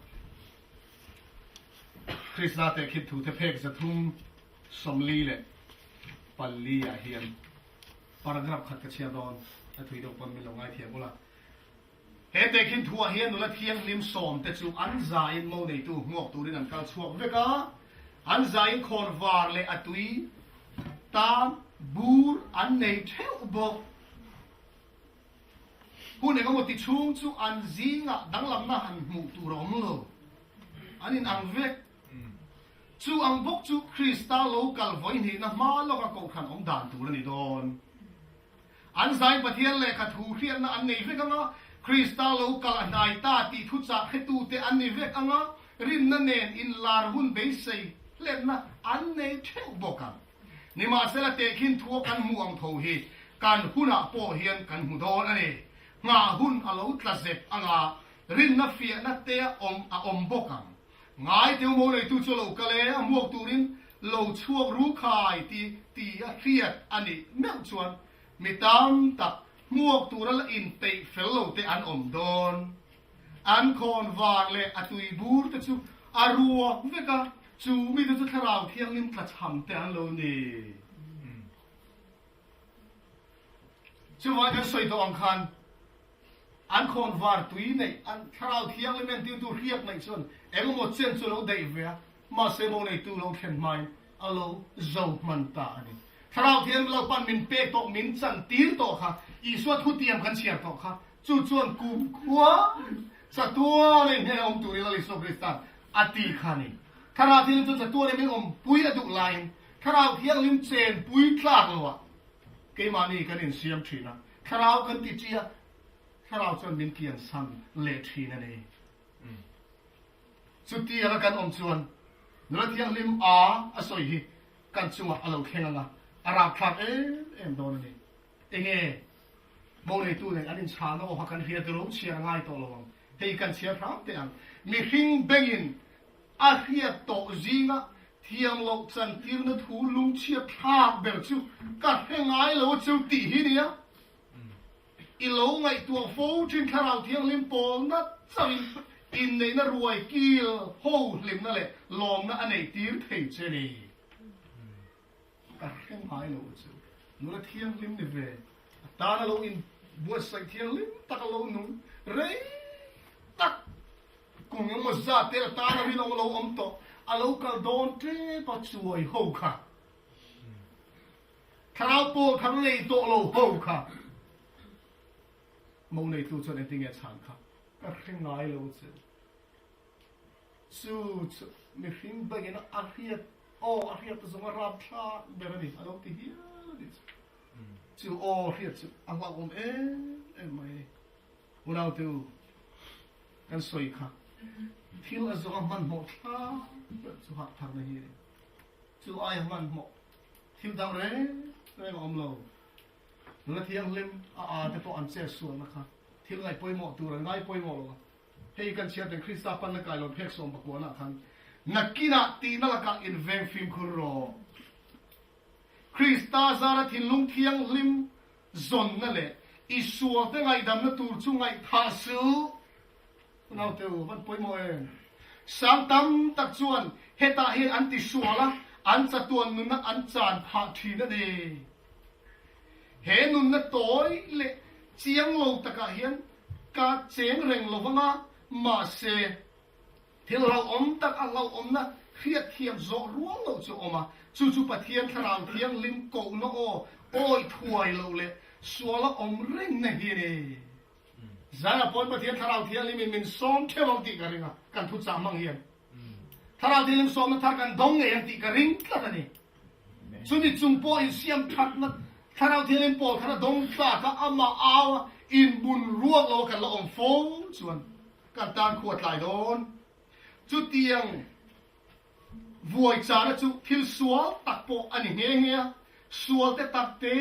Krista tehkhit thute phek 344 ah hian paragraph khat ka chhiar dawn, a thui deuh pawn min lo ngaithiam ula. He tehkhin thuah hian nula thianghlim sawmte chu an zain mo neitu hmuak turin an kal chhuak vek a, an zain khawn var leh a tui tan bur an nei theuh bawk. Hun engemaw ti chhung chu an zingah danglamna han hmuh tur a awm lo, an inang vek. Chu ang bawk chu Krista lo kal vawihnihna hma lawka kohhran awm dan tur a ni dawn. An zain Pathian lehkha thu hriatna an nei vek anga, Krista lo kal a hnai ta tih thuchah hretute an ni vek anga, rinna nen inlar hun beisei hletna an nei theuh bawk ang. Nimahsela tehkhin thua kan hmuh ang tho hi kan hunah pawh hian kan hmu dawn a ni. Nghah hun a lo tla zep anga, rinna fiahna te a awm a awm bawk ang. Ngai teu mo neitu chu lo kal e, a hmuak turin lo chhuak ru khai ti ti a hriat a nih meuh chuan mi tam tak hmuak tura la inpeih fel lo te an awm dawn. An khawn var leh a tui bur te chu a ruak vek a, chu mite chu thlarau thianghlim tlachham te an lo ni. Chuvang kan sawi tawh ang khan an khawnvar tui neih an thlarau thianghlim entirtu hriak neih chuan engemaw chen chu lo daih ve a, mahse mo neitu lo thlen hmain a lo zo hman ta a ni. Thlarau thianghlim Lalpan min pek tawh, min chan tir tawh kha, Isua thutiam kan chhiar tawh kha, chu chuan kum khua chatuan a inhnen a awm turin Lal Isua Krista'n a ti kha a ni. Thlarau thianghlim chuan chatuan in min awmpui a duh laiin Thlarau Thianghlim chenpui tlak loah keimahni kan insiam thin a, Thlarau kan ti chi a, Thlarau chuan min kiansan leh thin a ni. Chutianga kan awm chuan Nula Thianghlim a a sawi hi kan chungah a lo thleng ang a, a rapthlak em em dawn a ni. Enge mo neitu nen an inchhahna aw kha kan hriat ro chhiar a ngai tawh lo ang. Hei kan chhiar hram teh ang. Mihring bengin A hriat tawh zinga thiam loh chantirna thu lungchhiat thlak ber chu ka hre ngai lo a cheu tih hi nia. I lo ngaihtuah fo thin Thlarau Thianghlim pawl nat chauhin inneihna ruai kil ho hlimna leh lawmna a nei tir thei che ni. Ka hre ngai lo a cheu. Nula thianghlim ni ve. A tana lo inbuatsaih thianghlim tak a lo nung rei tak. Kum emaw zat te atana rinawm a lo awm tawh, a lo kal dawn tep a chuai ho kha. Thlarau pawl thar nei tawh lo ho kha. Mo neitu chuan engtin nge chhan kha? Ka hre ngai lo che. Chu chu mihring bangin a hriat, aw a hriat te zawng a rapthlak ber a ni, a lo ti hial a ni chu. Chu aw hriat chu a hlauhawm em em mai a ni. Unaute u, kan sawi kha thil a zawnga hmanhmawh thlak ber chu hah tharna hi a ni. Chu aia hmanhmawh thil dang reng reng a awm lo. Nula thianghlim a aa te pawh an che sualna kha thil ngaih pawimawh tur an ngai pawimawh lo a. Hei kan chhiar teng Krista panna kailawn phek 19 ah khan nakinah tihna lakah inveng fimkhur rawh. Krista zara thinlung thianghlim zawnna leh i sualte ngaihdamna tur chu ngaihthah suh. Naute u, van pawimawh em? Sang tam tak chuan hetah hian an ti sual a, an chatuan nunna an chan phah thin a ni. He nunna tawi leh chiang lo takah hian ka cheng reng lo vang a, mahse, thil hlauhawm tak a hlauhawmna hriatthiam zawh rual loh chu a awm a, chu chu Pathian Thlarau Thianghlim kohna aw awi thuai loh leh suala awm rengna hi a ni. Zana pawn Pathian Thlarau Thianghlimin min sawm theuh ang tih ka ring a, kan thuchah hmang hian Thlarau Thianghlim sawmna thar kan dawng ngei ang tih ka ring tlat a ni. Chumi chung pawh insiam thatna Thlarau Thianghlim pawl khan a dawng tlak a, amah au a, inbun ruak lo a kan la awm fo chuan kan tan khu a tlai dawn. Chutiang vuai chana chu thil sual tak pawh a ni nghe nghe a, sual te tak te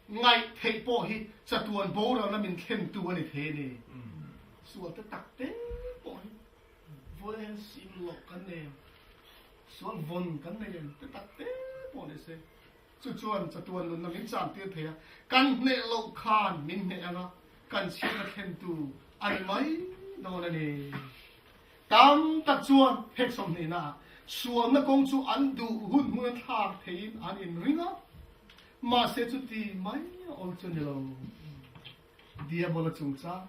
Ngaih theih pawh hi chatuan boralna min thlentu a ni thei a ni. Sual te tak te pawh hi vawi hian sim loh kan nei ang, sual vawn kan nei ang te tak te pawh ni se. Chu chuan chatuan nunna min chang tir thei a, kan hneh loh khan min hneh ang a, kan chhiatna thlentu a ni mai dawn a ni. Tam tak chuan phek 20 naah sualna kawng chu an duh hun hmuna thlak theiin an inring a. Mahse chuti mai a awm chu ni lo. Diabola chungchang,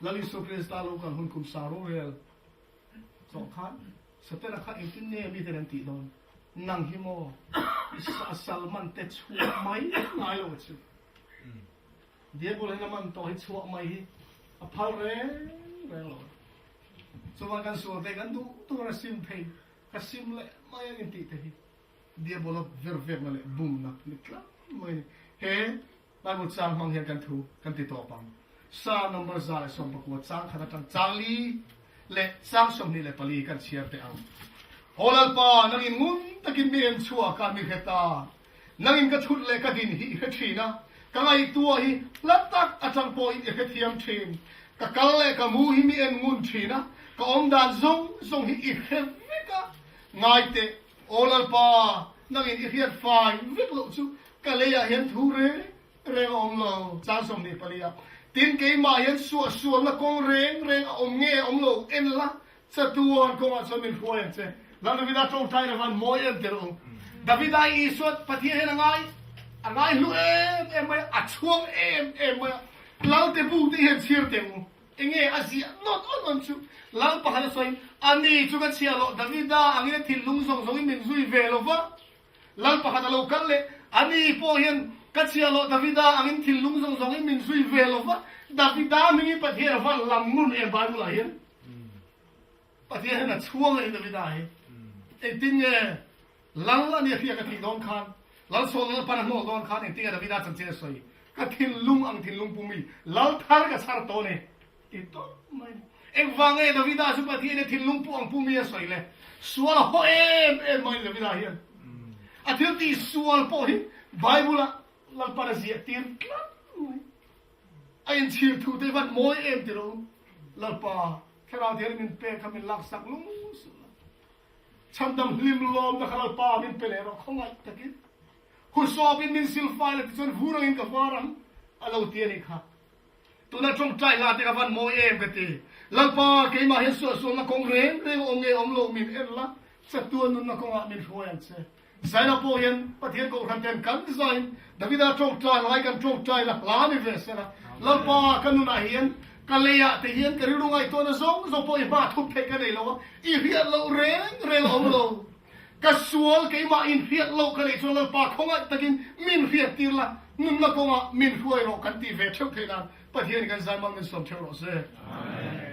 Lal Isua Krista lo kal hun kum sang rorel zawh khan Satana kha engtin nge miten an tih dawn? Nang hi maw i sal man te chhuah mai ngai lo chu. Diabola hian a man tawh hi chhuah mai hi a phal reng reng lo. Chuvan kan sual te kan duh tur a sim thei, ka sim leh mai ang intih te hi. Diabola vervekna leh bumna ni tlat mai a ni. He Bible chang hmang hian kan thu kan ti tawp ang. Psalm number 119 chang khat atang chang li leh chang 24 kan chhiar teh ang. Aw Lalpa, nangin ngun takin mi en chhuak a, mi hre ta. Nangin ka thut leh ka din hi i hre thin a, ka ngaihtuah hi hla tak atang pawhin i hrethiam thin. Ka kal leh ka mu hi mi en ngun thin a, ka awm dan zawng zawng hi i hre vek a. Ngai teh, Aw Lalpa, nangin i hriat fai vek loh chu ka leiah hian thu reng reng a awm lo. Chang 24 ah, Tin, keimah hian suahsualna kawng reng reng a awm nge awm lo en la, chatuan kawngah chuan min hruai ang che. Lal Davida tawngtai lo van mawi em tir u. Davida i Isua Pathian hian a ngai a ngai hlu em em mai a, a chhuang em em mai a. Lalte bu te hian chhir teh u. Enge a ziah nawt awt awt chu? Lal pakhat a sawi, A ni chu ka chhiah loh, Davida angin a thinlung zawng zawngin min zui ve lo va. Lal pakhat a lo kal leh, A ni pawh hian ka chhiah loh, Davida angin thinlung zawng zawngin min zui ve lo va. Davida hmingin Pathian a van lam ngun em Bible ah hian? Pathian hian a chhuang a ni Davida hi. Engtin nge Lal a nia hria ka thih dawn khan, Lal Saul Lal pan a hnawl dawn khan engtin nge Davida chanchin a sawi? Ka thinlung ang thinlung pumi Lal thar ka chhar tawh a ni ti tawp mai a ni. Engvang nge Davida chu Pathian in thinlung pu ang pumi a sawi le? Sual a haw em em mai a ni Davida hian. A thil tih sual pawh hi Bible ah Lal pan a ziah tir tlat mai. A inchhir thu te van mawi em ti lo Lalpa Thlarau Thianghlim min pek kha min laksak lung suh la. Chhandam hlim lawmna kha Lalpa min pe leh rawh khawngaih takin. Husawpin min silfai la tichuan vur angin ka var ang a lo ti a nih kha. Tuna tawngtai hla te ka van mawi em ka ti. Lalpa keimah hian suahsualna kawng reng reng a awm nge awm lo min en la, chatuan nunna kawngah min hruai ang che. Zaina pawh hian Pathian Kohhran ten kan zain Davida tawngtai lai kan tawngtai la hla ni ve sela. Lalpa ka nunah hian ka leiah te hian ka rilru ngaihtuahna zawng zawng pawh i hma thup theih ka nei lo a, i hriat loh reng reng a awm lo. Ka sual keimah in hriat loh ka neih chuan Lalpa khawngaih takin min hriat tir la, nunna kawngah min hruai rawh kan tih ve theuh theih nan Pathian kan zai mal min sawm theuh rawh se. Amen.